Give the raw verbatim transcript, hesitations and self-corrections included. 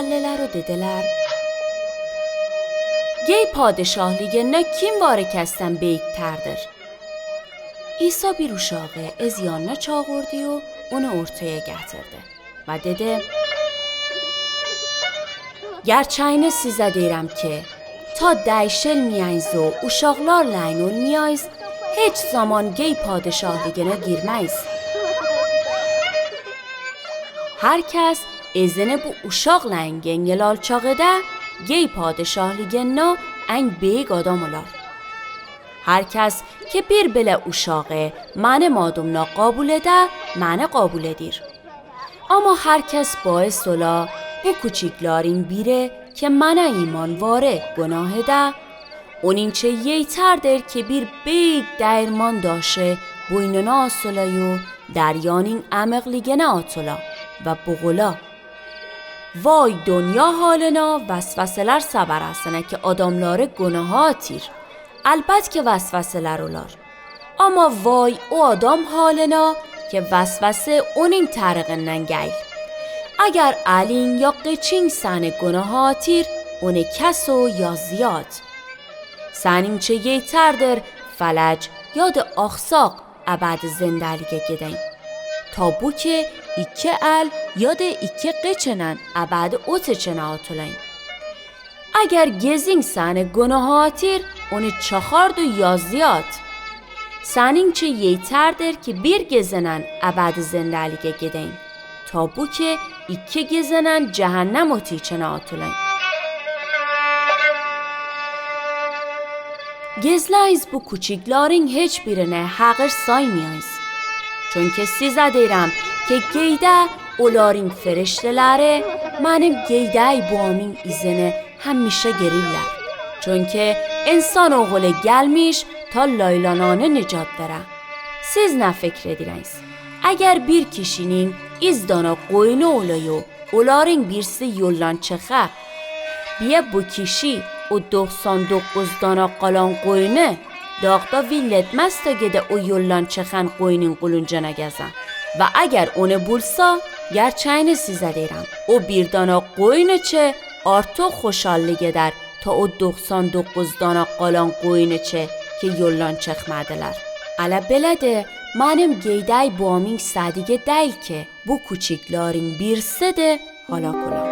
Geldiler och dediler: Gey padişahligin ne kim var kesten beyikterdür? İsa bir uşağı öz yanına çağırdı och onu ortaya getirdi. Va dedi: Gerçeğini size deyrem ki, ta deşelmeyeniz och uşaklarlayn olmayeniz, hiç zaman gey padişahligine girmeyeniz. Her kes özüni bu uşaklayn yengil alçak ede, gey padişahliginde en beyik adam olar. Her kes ki bir bile uşağı menim adımna qabul ede, meni qabul edir. Ama her kes baes ola bu küçüklerin biri ki mene iman vare günah ede, onunçe yeyterdir ki bir beyik deyrman daşı buynuna asıla och deryanin emiqligine atıla va buğula. Vay dünya halına vesveseler seberesine ki adamları günaha atir. Elbet ki vesveseler olar. Ama vay o adam halına ki vesvese onun tarığından gel. Eger elin ya qıçın seni günaha atir, onu kes o yazıya at. Seninçe yeyterdir felec ya da ahsaq ebedi zendelige giden. Ta bu ki iki el ya da iki qıçınan ebedi ot içine atılayn. Eger gezin seni günaha atir, onu çaxart o yazıya at. Seninçe yeyterdir ki bir gezinen ebedi zendelige giden. Ta bu ki iki gezinen cehennem oti içine atılayn. Gezleyiniz bu küçüklerin hiç birini haqır saymayınız. Çünki size deyrem ki geyde oların ferişteleri menim geydey baamın izini hemişe gerirler. Çünki insan oğulu gelmiş ta laylananı nicat vere. Siz ne fikir edireyniz? Eger bir kişinin iz dana qoynu ola och oların birisi yoldan çıxa, biye bu kişi o doqsan doqquz dana qalan qoynu dağda villetmez ta gide o yoldan çıxan qoynun qulluncana geze. Va eger onu bulsa, gerçeğini size deyrem, o bir dana qoynu çı artıq hoşallık eder ta o doqsan doqquz dana qalan qoynu çı ki yoldan çıxmadılar. Ala bele de menim geydey baamın sadece deyl ki bu küçüklerin birisi de halak ola.